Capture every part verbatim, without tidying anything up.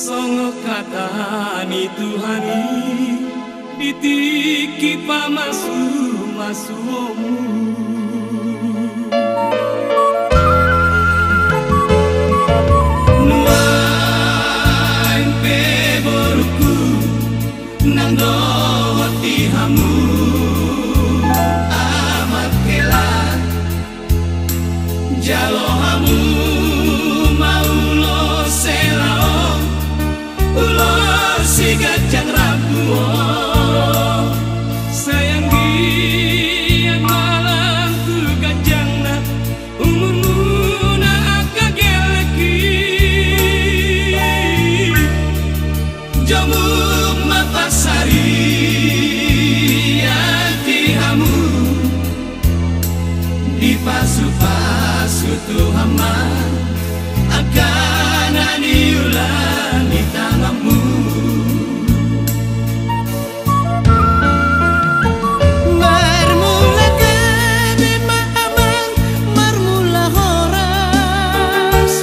Songon hata ni Tuhan i di tingki pamasumasuonmu. Nuaeng pe borungku, nang dohot di hamu amang hela, jalo hamu ma ulos helaon, ulos si ganjang rambu on. Sai anggiat ma lam tu ganjangna umurmuna angka gellek i. Jomuk ma pansarian di hamu, dipasupasu Tuhan ma angka na niula ni tanganmu. Marmula gabe ma amang, marmula horas.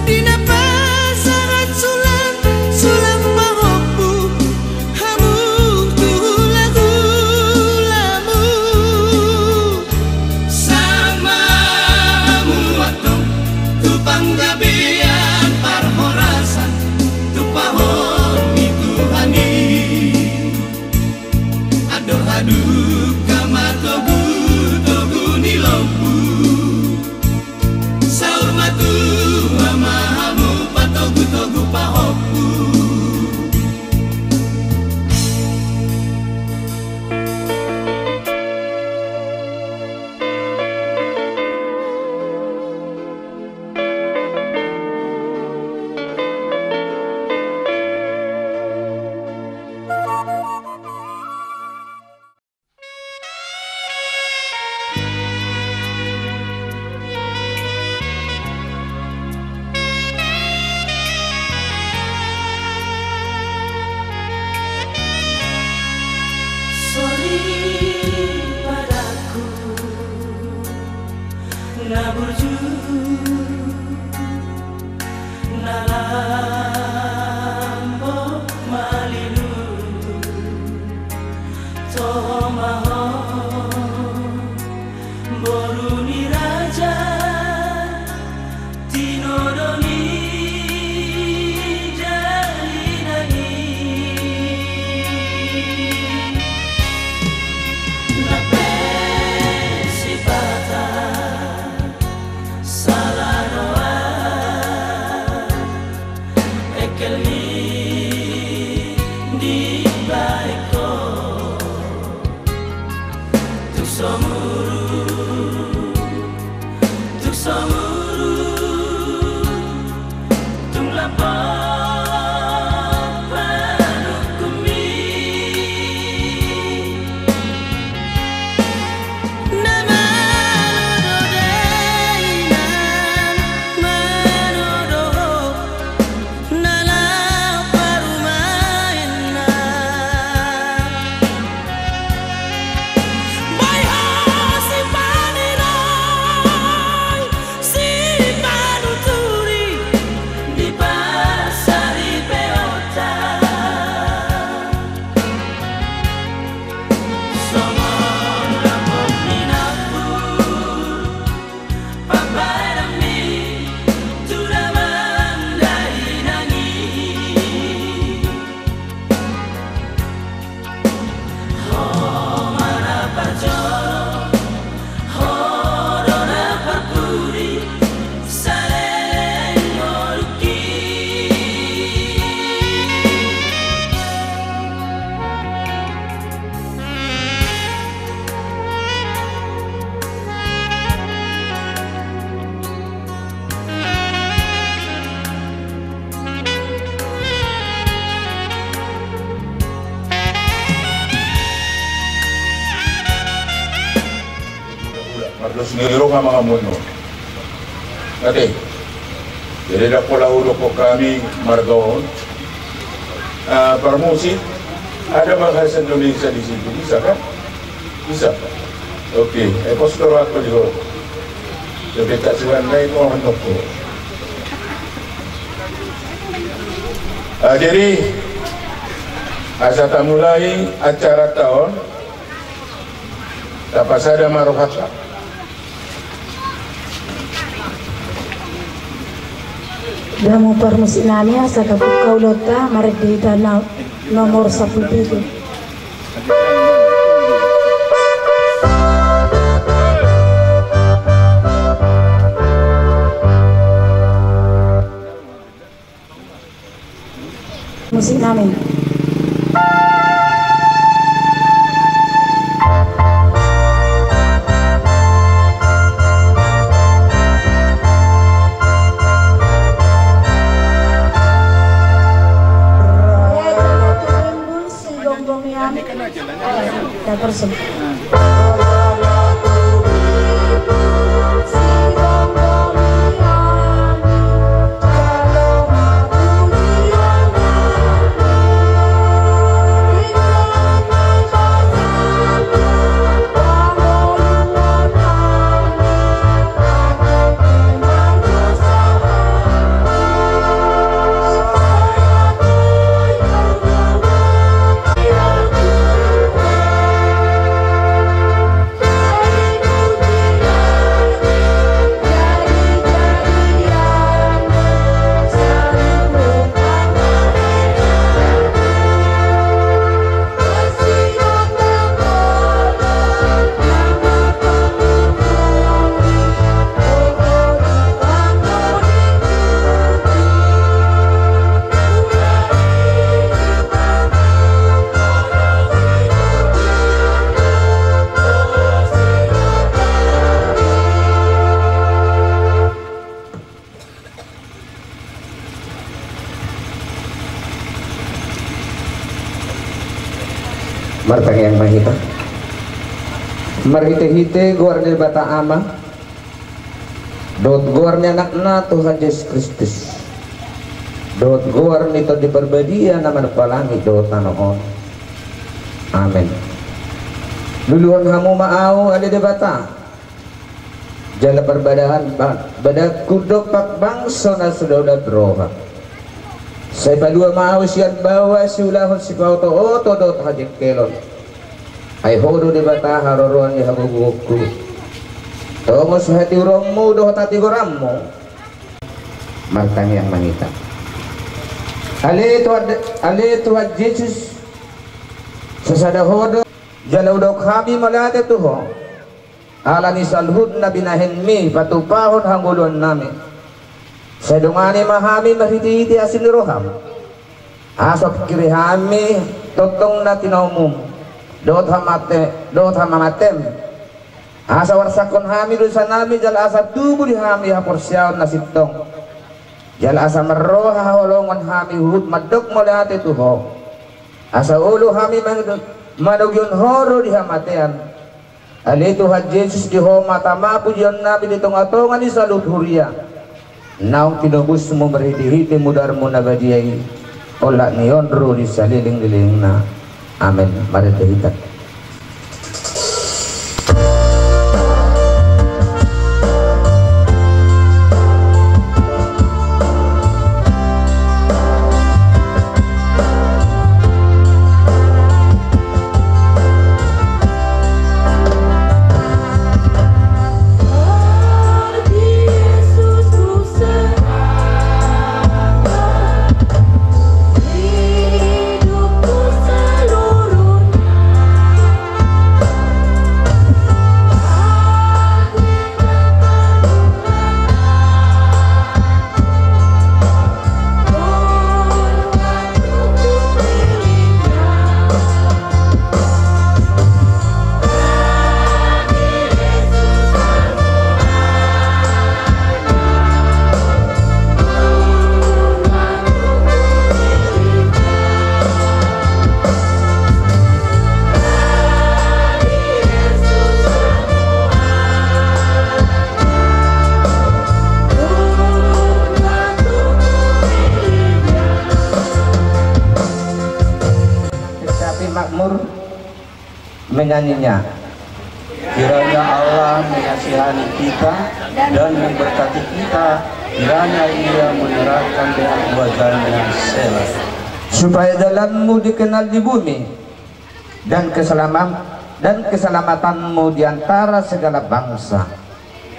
Di na pasahat sulang, sulang pahompu, hamu tu hulahulamu. Sahat ma hamu antong tu panggabean parhorasan tumpahon ni Tuhan i. Andor hadungka ma togutogu ni lombu. Saur matua ma hamu patogutogu pahompu. Soripadangku na burju, na lambok malilu, toho ma ho boru ni raja, tinodo ni dalina i. Na pe sipata sala do au, engkel ni dibaen ho. Tung somuru, tung somuru, tung lambok panungkunmi. Na malo do dainang, malo do ho, na laho parumaenna. Boi ho sipaniroi, sipanuturi di pasaripeonta. Songon lambok ni nampur pambahenanmi tu damang dainang i. Ho ma na parjolo, ho do na parpudi saleleng ngolungki. Mardos ni roha ma hamu annon. Ate. Jadi ndang pola hudokhon hami marga on. Ah, parmusik, ada bahasa Indonesia di situ, bisa kan? Bisa. Oke, eh, pos toro aku di ho. Jadi tak siwan lain orang toko. Ah, jadi, asa tamulai acaranta on, tapasada ma rohanta. Dame parmusik nami, asa tabuka ulaonta marende hita na nomor sampulu pitu. Musik nami. Martangiang ma hita. Marhitehite goar ni Debata Ama, dohot goar ni Anakna Tuhan Jesus Kristus, dohot goar ni Tondi Parbadia na manumpak langit dohot tano on. Amen. Luluhon hamu ma ahu ale Debata, jala parbadahan ba-, badangku dompak bangso na so daulat roha. Sai palua ma ahu sian baoa siulahon sipaotooto dohot hajengkelon. Ai Ho do Debata haroroan ni hagogoonku. Tongos hatiuronmu dohot hatigoranmu. Martangiang ma hita. Ale Tuhan, ale Tuhan Jesus, sasada Ho do, jala hudok hami mauliate tu Ho. Ala ni saluhut na binahenmi patupahon hangoluan nami. Sai dongani ma hami marhitehite asi ni roham. Asa pingkiri hami tongtong na tinaumum, dohot hamate-, dohot hamamatem. Asa uarsakhon hami dosa nami jala asa tubu di hami haporseaon na sintong. Jala asa marroha haholongon hami huhut mandok mauliate tu Ho. Asa olo hami mado-, madogihon Ho do di hamatean. Ale Tuhan Jesus, di Ho ma tama pujion nami di tonga-tonga ni saluhut huria. Naung tinobusmu marhitehite mudarmu na badia i, olat ni on ro di saleleng-lelengna. Amen. Marende hita. Tapi makmur menyanyinya. Kiranya Allah mengasihani kita dan memberkati kita Kiranya Ia menyerahkan dengan kuasanya. Sela. Supaya jalanmu dikenal di bumi, dan keselamatan, dan keselamatanmu di antara segala bangsa.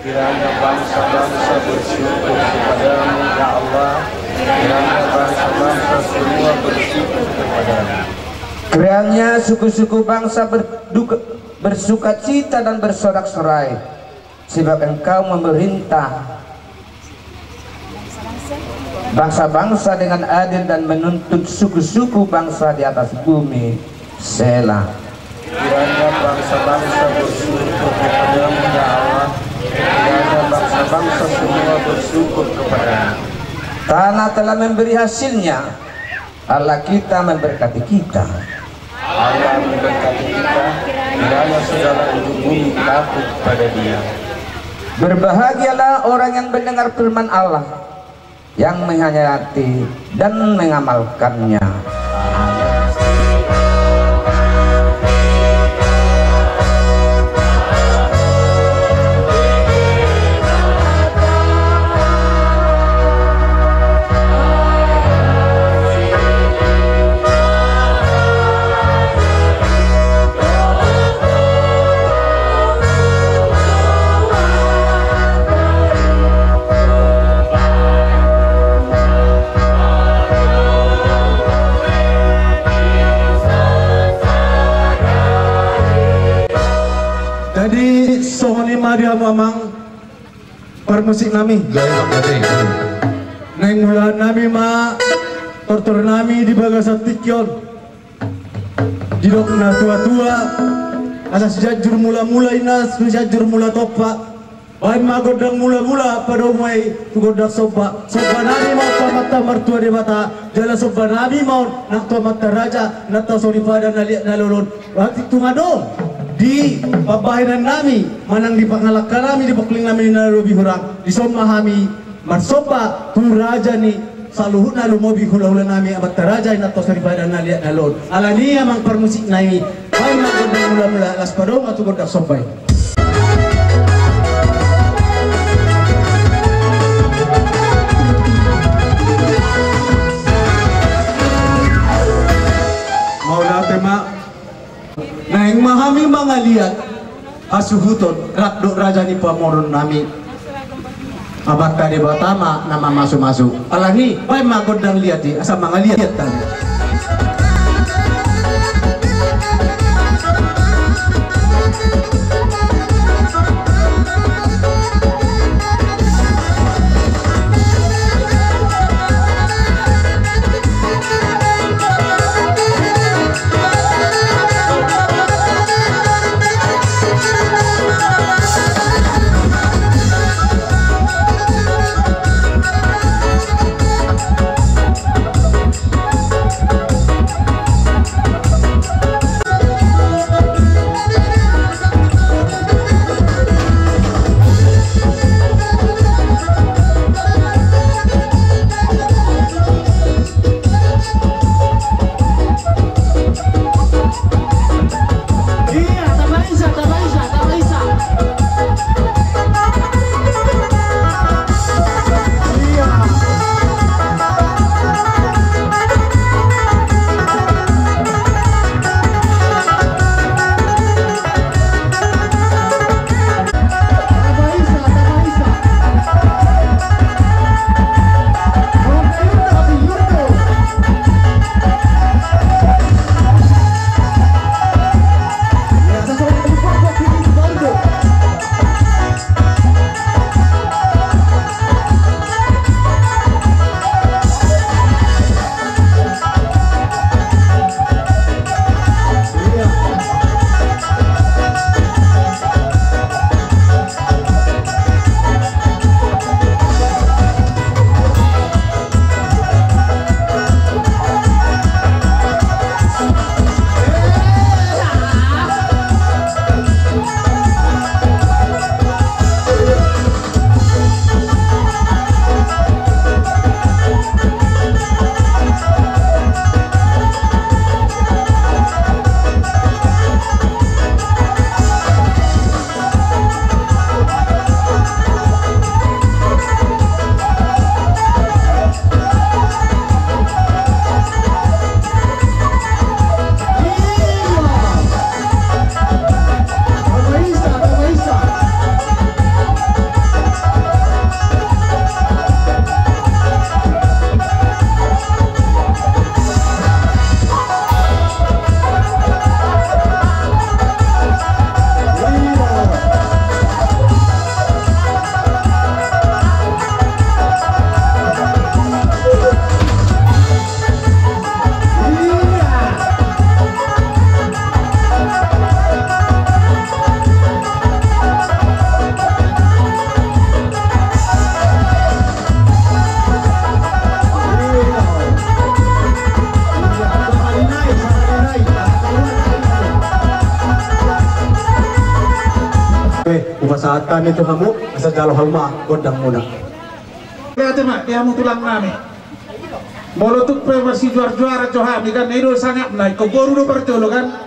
Kiranya bangsa-bangsa bersyukur kepada-Mu, ya Allah. Kiranya bangsa-bangsa semua bersyukur kepada-Mu. Kiranya suku-suku bangsa berduka, bersukacita dan bersorak-sorai, sebab Engkau memerintah bangsa-bangsa dengan adil dan menuntut suku-suku bangsa di atas bumi. Sela. Kiranya bangsa-bangsa bersyukur kepada-Mu, ya Allah. Kiranya bangsa-bangsa semua bersyukur kepada-Mu. Tanah telah memberi hasilnya. Allah kita memberkati kita. Allah memberkati kita, kiranya segala ujung bumi takut pada Dia. Berbahagialah orang yang mendengar firman Allah, yang menghayati dan mengamalkannya. Amin. Jadi songon i ma di hamu amang parmusik nami. Naeng mulaannami ma tortor nami di bagasan tingki on. Didok na tua-tua, ala Sianjur Mula-mula inna, Sianjur Mula Tompa. Baen ma gondang mula-mula, padomu ma i tu gondang somba. Somba nami ma on tu Amanta Martua Debata, jala somba nami ma on nang tu amanta raja, nang tu soripada na liat na lolo on. Berarti tung adong di pambahenan nami manang di pangalangka nami, di pongking nami na lobi hurang, dison ma hami marsomba tu raja ni saluhutna lumobi hula-hula nami, amanta raja, inanta soripada na liat na lolo on. Alani i amang parmusik nami, baen ma gondang mula-mula, laos padomu ma tu gondang somba i. Mauliate ma. Naeng ma hami mangaliat hasuhuton, rap dohot raja ni pamoruon nami. Amanta Debata ma na mamasu-masu. Alani i, baen ma gondang liat i, asa mangaliat hami. Sahat hami tu hamu, asa jalo hamu ma gondangmuna. Mauliate ma di hamu tulang nami. Molo tung pe marsijuar-juaran jo hami kan, na i do sangapna, ingkon boru do parjolo kan.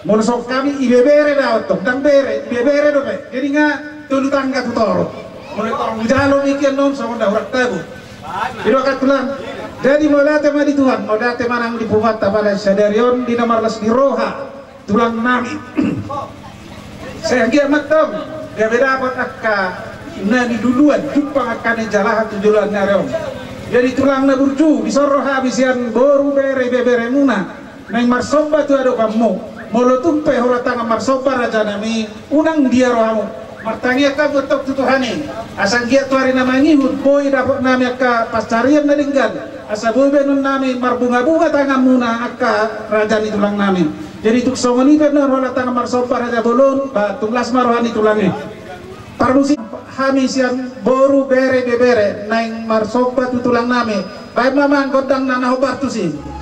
Molo songon hami ibebere do, tong ndang bere, ibebere dope. Jadi nga tolu tangga tu toru. Molo toru jalo mikian non songon na hurang tabu. I do kan tulang. Jadi mauliate ma di Tuhan, mauliate ma nang di punguanta pala sadari on di na marlas ni roha tulang nami. Sai anggiat ma tong gabe dapot angka na niluluan, jumpang angka na nijalahan tu joloan ni ari on. Jadi tulang na burju, dison roha hami sian boru, bere, ibeberemuna. Naeng marsomba tu adopanmu. Molo tung pe hurang tangan marsomba raja nami, unang dia rohamu. Martangiang hamu tong tu Tuhan i, asa anggiat tu ari na mangihut boi dapot nami angka pansarian na denggan, asa boi baenon nami marbunga-bunga tanganmuna angka raja ni tulang nami. Jadi tung songon i pe annon hurang tangan marsomba raja bolon, ba tung las ma roha ni tulang i. Parmusik hami sian boru, bere, ibebere naeng marsomba tu tulang nami. Baen ma amang gondangna na hombar tusi.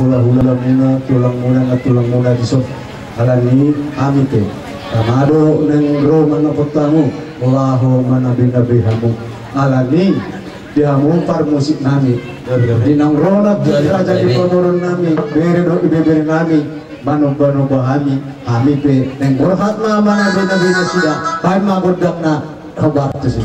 Hulahulamuna, tulangmuna, nantulangmuna dison. Alani i hami pe, tama do naeng ro manopot hamu, laho manabenabe hamu. Alani i di hamu parmusik nami, di naung ro nangkin raja ni pamoruon nami, bere dohot ibebere nami, manombanomba hami, hami pe naeng borhat ma manabenabe nasida. Baen ma gondangna. Hombar tusi.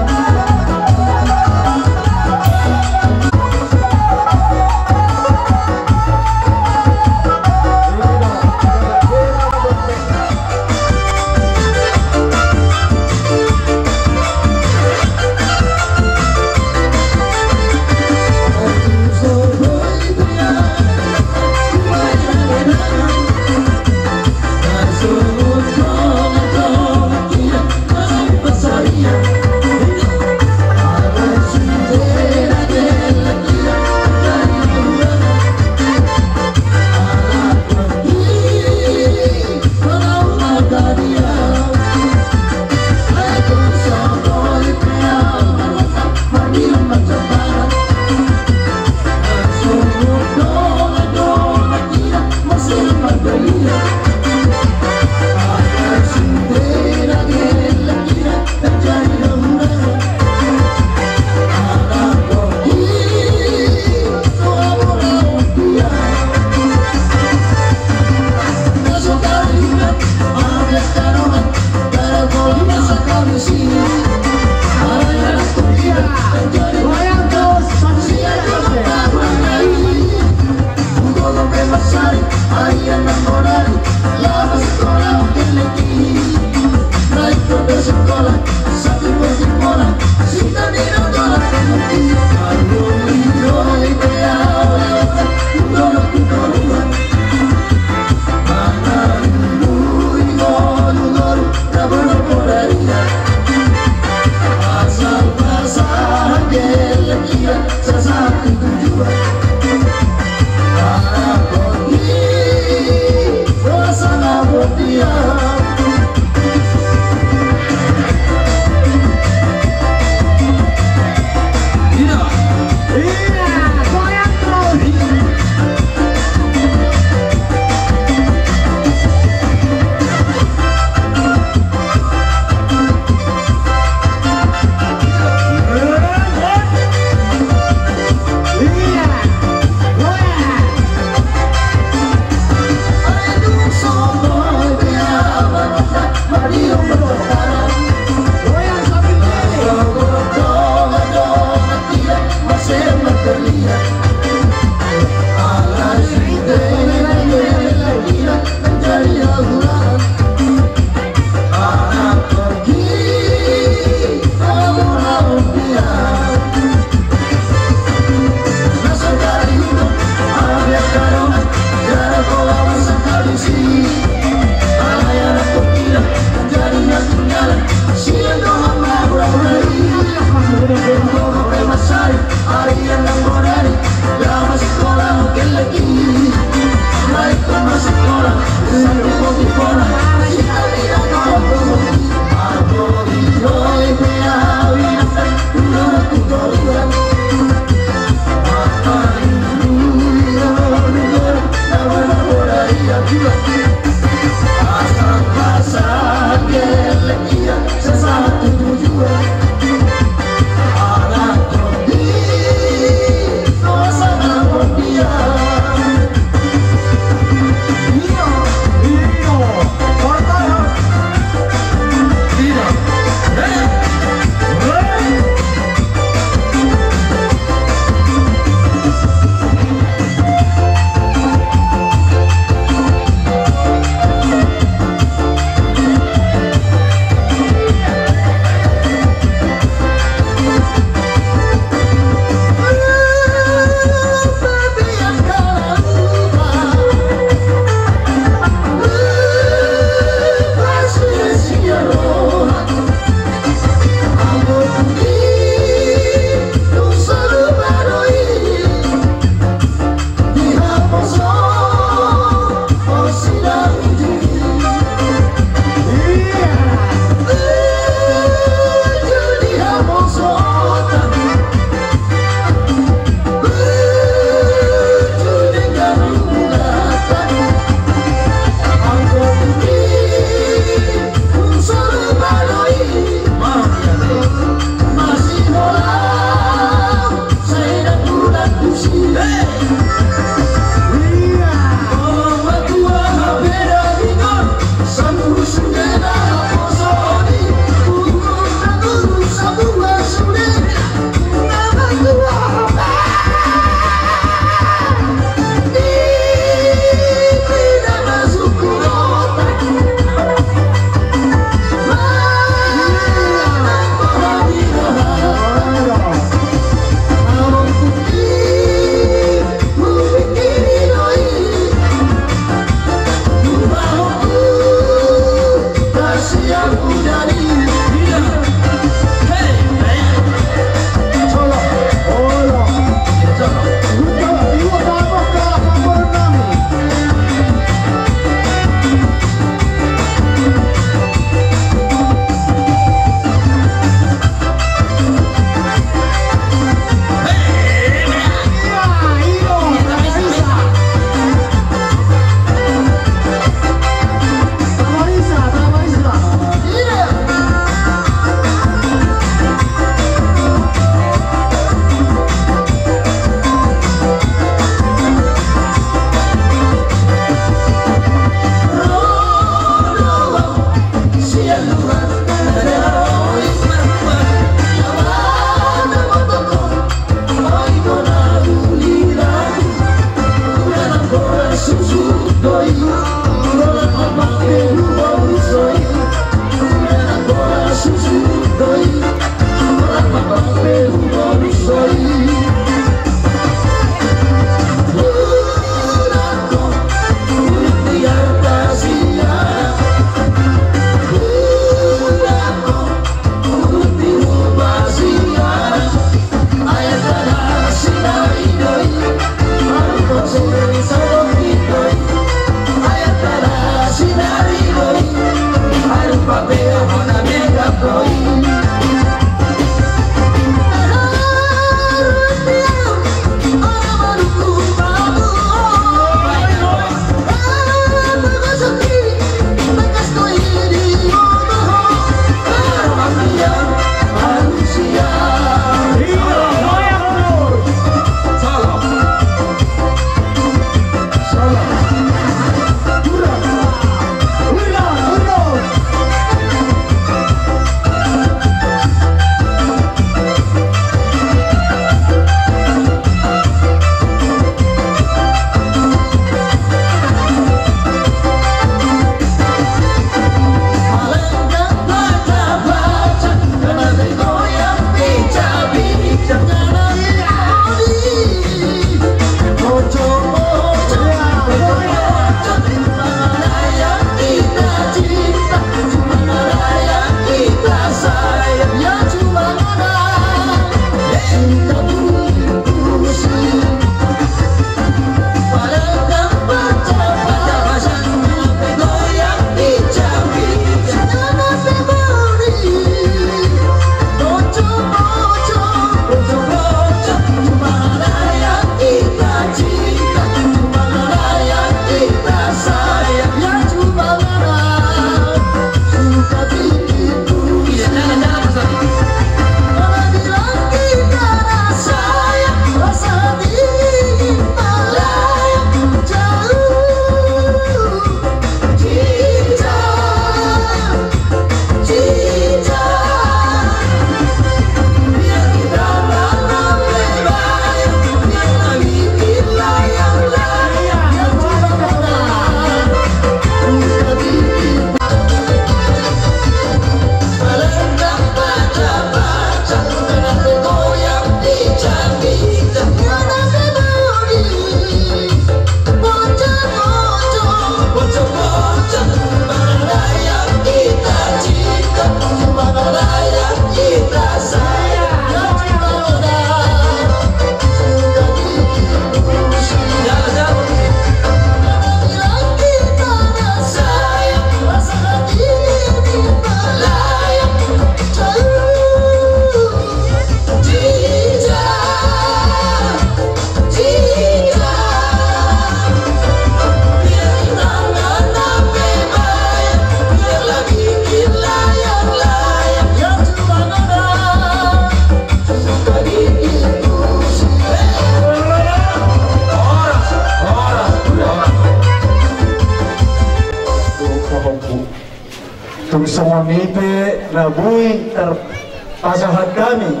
Songon i pe na boi tarpasahat hami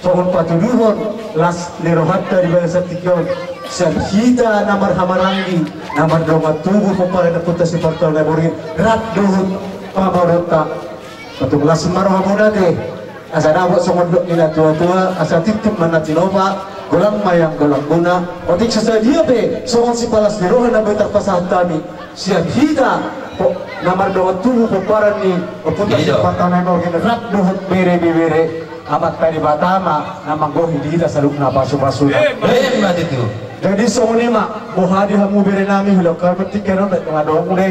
songon patuduhon las ni rohanta di bagasan tingki on, sian hita na marhahamaranggi, na mardongan tubu pomparan ni Ompunta Si Partaon Naiborngin rap dohot pamoruonta. Patung las ma rohamuna ate. Asa dapot songon dok ni natuatua, asa tintin ma na tinopa, golang ma ianggolang muna. Otik so sadia pe songon sipalas ni roha na boi tarpasahat hami sian hita, po, na mardongan tubu pomparan ni Ompunta Si Partaon Naiborngin rap dohot bere ibebere, Amanta Debata ma na manggohi di hita saluhutna pasupasuna. Emma tutu. Jadi songon i ma, boha di hamu bere nami, hulehon hami tingki on, baen ma dohot muna.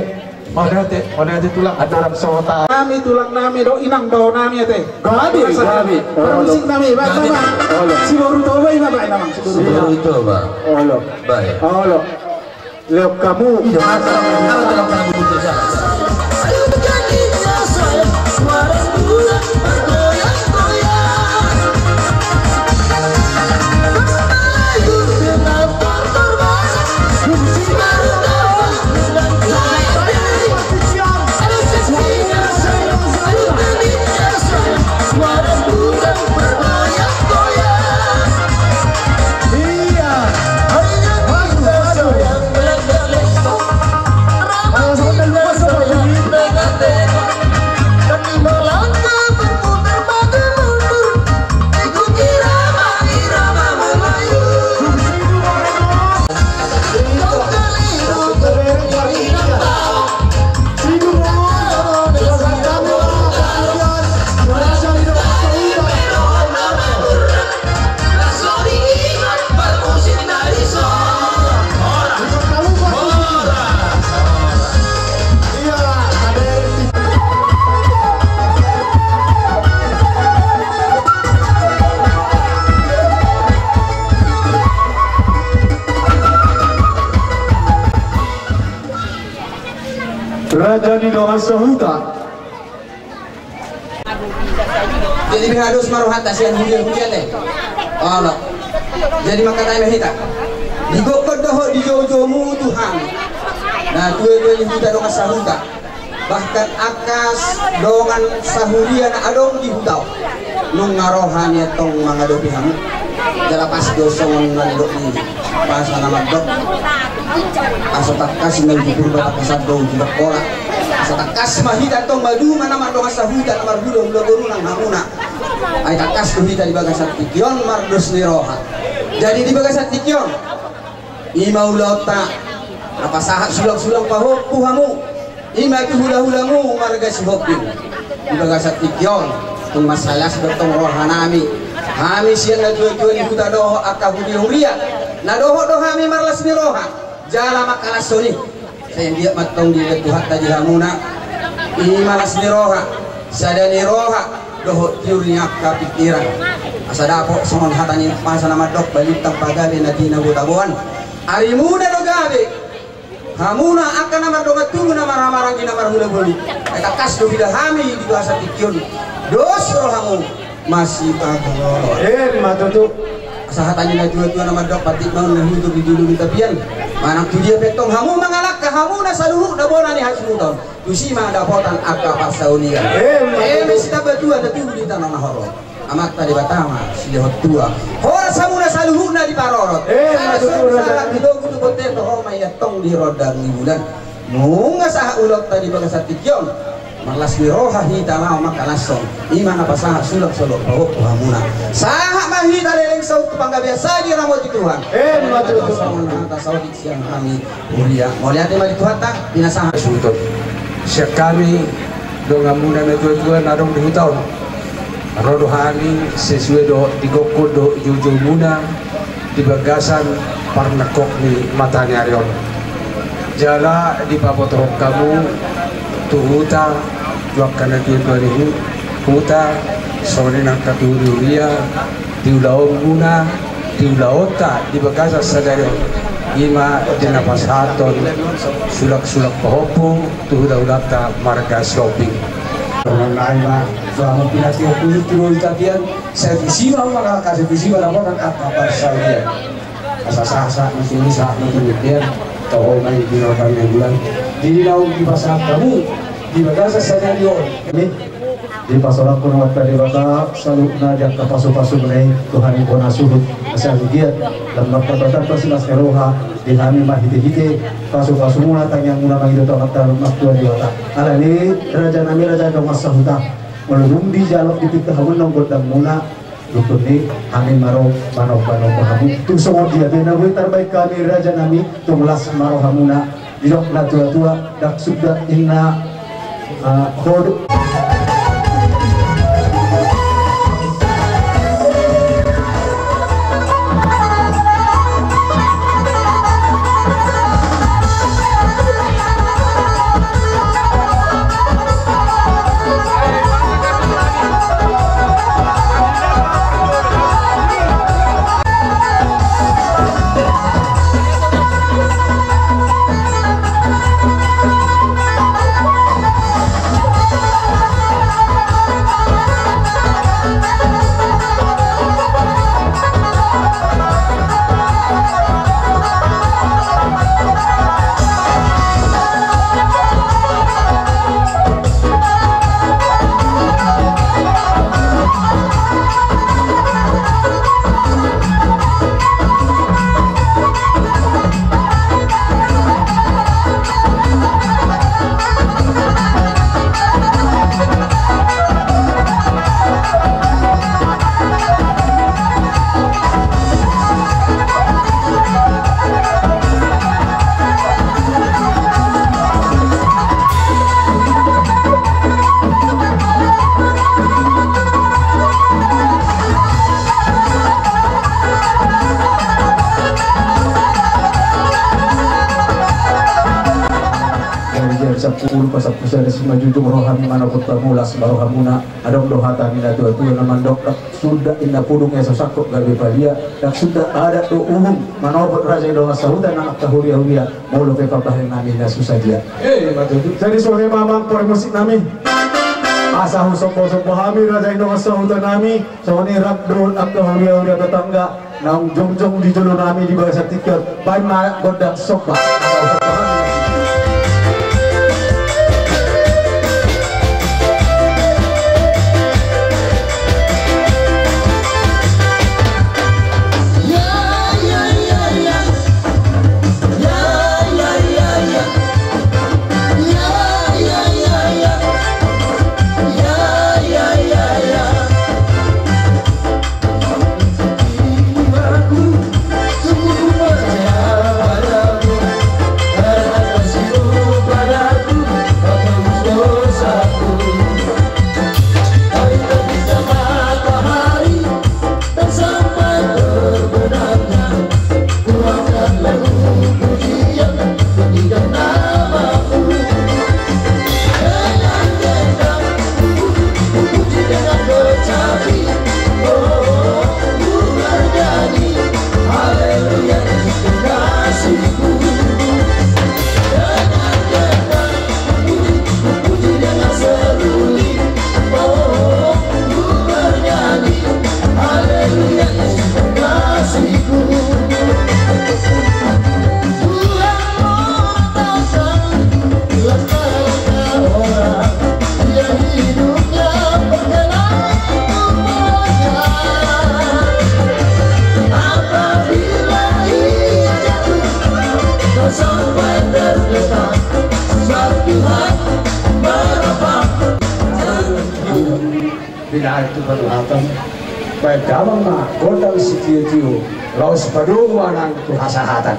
Mauliate, mauliate tulang. Andorang so hata nami, tulang nami do, inang do nami ate. Gabe, gabe. Parmusik nami, baen ma. Olo. Siboru Toba i ma, baen ma, Siboru Toba. Siboru Toba. Olo. Baik. Olo. Lehon hamu. Iya. Asa. Asa, asa, asa. Raja ni dongan sahuta. Jadi beha dos ma rohanta sian huria-huria te. Olo. Jadi mangkatai ma hita. Di gokkon dohot di joujoumu Tuhan. Natuatua ni huta dongan sahuta. Bahkan angka dongan sahuria na adong di huta on. Nunga roha ni antong mangadopi hamu. Jala pas do songon na nidok ni pasa na mandok. Asa tangkas ma uju Purba, tangkasan do uju Dakkola. Asa tangkas ma hita antong maduma na mardongan sahuta na marhulahula boru nang hamuna. Ai tangkas do hita di bagasan tingki on mardos ni roha. Jadi di bagasan tingki on, i ma ulaonta na pasahat sulangsulang pahompu hamu. I ma tu hulahulamu marga Sihombing. Di bagasan tingki on, tung mansai las do antong rohanami. Hami sian natuatua ni huta dohot angka huriahuria, na dohot do hami marlas ni roha. Jala mangkalashon i, sai anggiat ma antong dilehon Tuhanta di hamuna i ma las ni roha, sada ni roha, dohot tiur ni angka pikiran. Asa dapot songon hata ni umpasa na mandok, balintang pagabe na tinabotaboan, arimuna do gabe. Hamuna angka na mardongan tubu, na marhahamaranggi, na marhulahula, ai tangkas do huida hami di bagasan tingki on. Dos rohamu masipagolo. Emma tutu. Asa hata ni natuatua na mandok, patik ma on na hutur di dulu ni tapian. Manang tudia pe antong hamu mangalangka, hamuna saluhutna bona ni hasuhuton, tusi ma dapotan angka parsaulian. Emma tutu. Eme sitambatua na tubu di tano na horong. Amanta Debata ma silehon tua. Horas hamuna saluhutna diparorot. Eh, sahat ma tutu, sahat di logu tu bontean, toho ma i antong di rondang ni bulan. Nunga sahat ulaonta di bagasan tingki on, marlas ni roha hita laho mangkalashon. I ma na pasahat sulang solo pahompu hamuna. Sahat ma hita leleng saut tu panggabean, sai diramoti Tuhan. Eh, ma tutu. Songon hata saotik sian hami huria. Mauliate ma di Tuhanta, pinasahat. Suhut on. Sian hami donganmuna natuatua na adong di huta on, ro do hami sesuai dohot di gokkon dohot joujoumuna di bagasan parnangkok ni mata ni ari on. Jala dipabotohon hamu tu huta, tu angka natuatua ni hu-, huta, songon i nang angka tu hurihuria, di ulaonmuna, di ulaonta di bagasan sadari on, i ma di na pasahathon sulangsulang pahompu tu hulahulanta marga Sihombing. Songon nai ma, songon pinantikan tu hita pian, sai tusi ma mangalangka, sai tusi ma dapotan angka parsaulian. Asa sahat ma tutu, sahat ma tutu pian, toho ma i di rondang ni bulan. Jadi naung dipasahat hamu Di bagasan sadari on, dipasaorhon Amanta Debata saluhutna di angka pasu-pasuna i tu hami bona suhut, asa anggiat lam martamba-tamba silas ni roha di hami marhite-hite pasu-pasumuna, tangiangmuna mangido tu Amanta Martua Debata. Alani i, raja nami, raja dongan sahuta, molo dung dijalo dipinta hamu annon gondangmuna, rupani hami ma ro manomba-nomba hamu. Tung songon dia pe na boi tarbaen hami, raja nami, tung las ma rohamuna. Didok na tua-tua, ndang suda inna, ah, hod- Dari jam sampulu pasampulu sada simanjujung rohami manopot hamu, las ma rohamuna. Adong do hata ni na tua-tua na mandok, ndang suda inna pudung ia so sangkot gabe palia, ndang suda adat dohot uhum manopot raja i dongan sahuta nang angka huria-huria, molo pe pambahen nami na so sadia. Eh, ima tutu. Jadi songon i ma amang parmusik nami. Asa husomba-somba hami raja i dongan sahuta nami, songon i rap dohot angka huria-huria tetangga naung jongjong di jolo nami di bagasan tingki on, baen ma gondang somba. Binahen tu panuhatan, baen damang ma gondang sitio-tio, laos padomu anang tu hasahatan.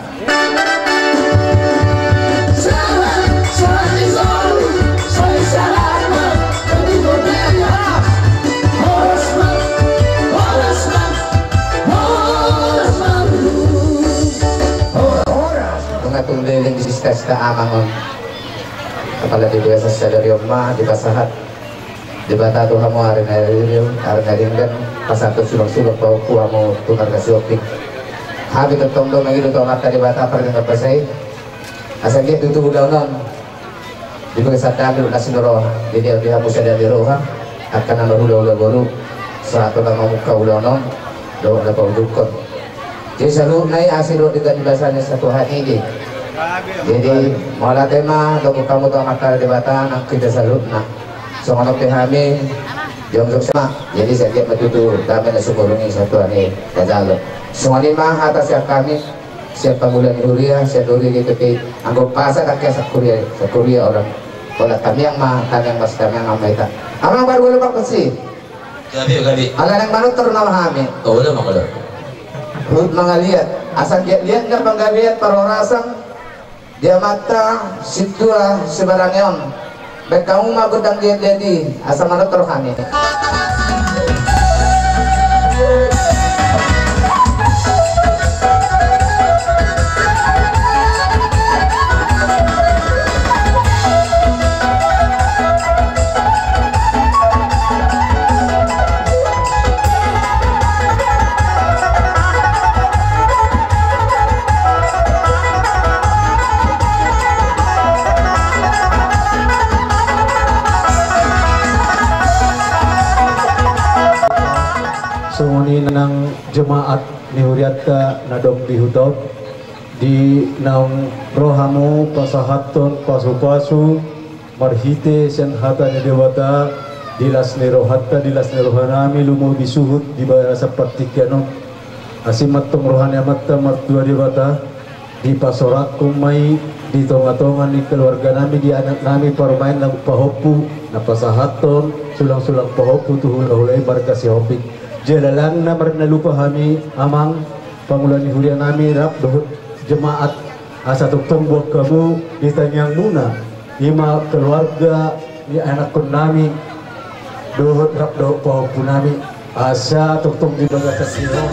Nunga tung leleng di sista-sista amang on. Apala di bagasan sadari on ma dipasahat Debata tu hamu ari na riu-riu, ari na denggan, pasahathon sulang-sulang pahompu hamu tu marga Sihombing. Hami tongtong do mangido tu Amanta Debata pardenggan basa i, asa anggiat tutu ulaon on di bagasan dame dohot las ni roha, dilehon di hamu sada ni roha, angka na marhulahula boru, sahat tu na mamungka ulaon on dohot na paujungkon. Jadi saluhutna i asi dohot denggan ni basa ni Satuhan i. Jadi mauliate ma dohot hamu tu Amanta Debata nang hita saluhutna. Songon on pe hami jongjong sama. Jadi sai anggiat ma tutu dame na sumurung i satua ni tajalo. Songon i ma hata sian hami, sian pangula ni huria, sian huria ni P P I. Anggo pasa dake sian huria, sian huria orang. Pola tangiang ma, tangiang ma, tangiang ma hita. Amang, baru boleh bang pasti. Gabe, gabe. Ala naeng manortor nama hami. Oh, boleh, Bang, boleh. Huhut mangaliat. Asa liat-liat na panggabean parhorasan di amanta sintua Sibarange on. Baen hamu ma gondang liat-liat i, asa manortor hami. Songon i nang jemaat ni hurianta na adong di huta on, di naung ro hamu pasahathon pasu-pasu, marhite sian hata ni Debata, di las ni rohanta, di las ni rohanami, lumobi suhut di bagasan partingkian on. Asi ma antong roha ni Amanta Martua Debata, dipasorakhon ma i di tonga-tonga ni keluarganami, di anaknami, parumaen na pahompu, na pasahathon sulang-sulang pahompu tu hula-hula i marga Sihombing. Jala ndang na marnalupa hami, Amang, pangula ni hurianami rap dohot jemaat, asa tongtong boan hamu di tangiangmuna, i ma keluarga ni anakkonnami dohot rap dohot pahompunami, asa tongtong di bagasan ni roha.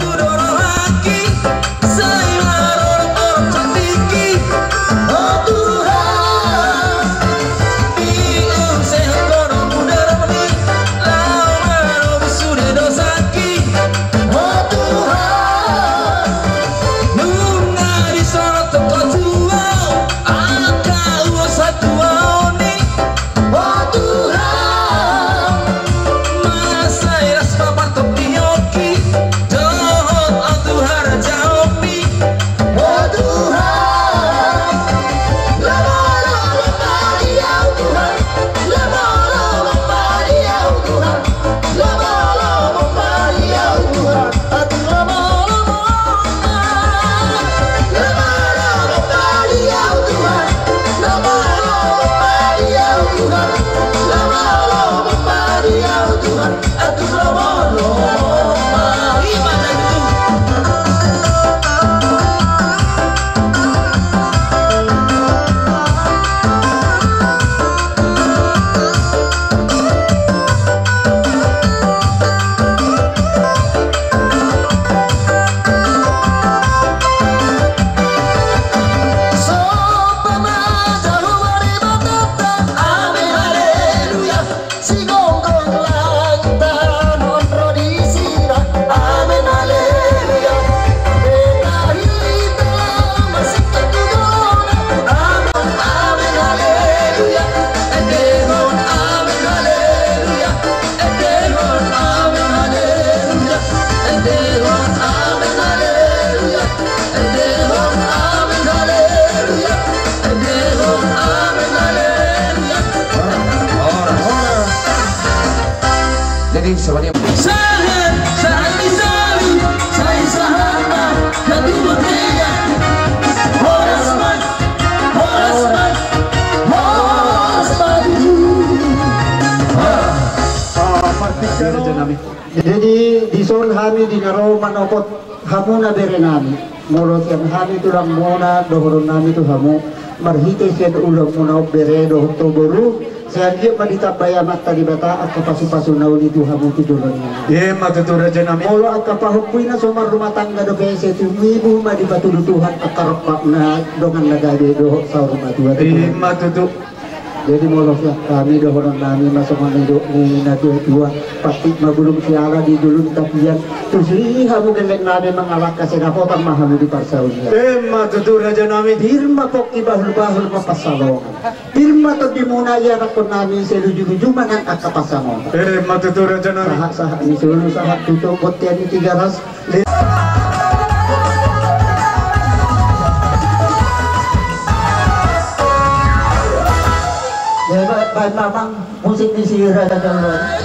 Jadi, sahat, sahat ni salu, sai sahat ma, na tubu tiga. Horas ma, horas ma, horas ma. Ah, partingkian nami. Jadi, dison hami di na ro manopot hamuna berenami. Molo sian hami tulangmuna, dohononnami tu hamu, marhite sian ulaonmuna on bere dohot tu boru, sai anggiat ma ditambai Amanta Debata angka pasu-pasu na uli tu hamu tu joloan i. Ima tutu, rajanami. Molo angka pahompu i na so marrumah tangga dope, sai tumibu ma dipatudu Tuhan angka rompang na dongan na gabe dohot saur matua tu Tuhan. Ima tutu. Jadi molo sian hami dohononnami ma songon nidok ni na tua-tua, patik ma bulung siala di jolo ni tapian. Tusi hamu gelleng nami mangalangka, sai dapotan ma hamu di parsaulian. Ima tutu, rajanami. Pir ma pongki, bahul-bahul ma pansalongan. Pir ma tondimuna i, anakkonnami, sai luju-luju ma nang angka pansamotan. Ima tutu, rajanami. Sahat-sahat ni solu, sahat tutu, bontean ni Tigaras. Li- Mamang musik ni si Raja Jolon.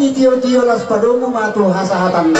Tio-tio las padomu ma tu hasahatan.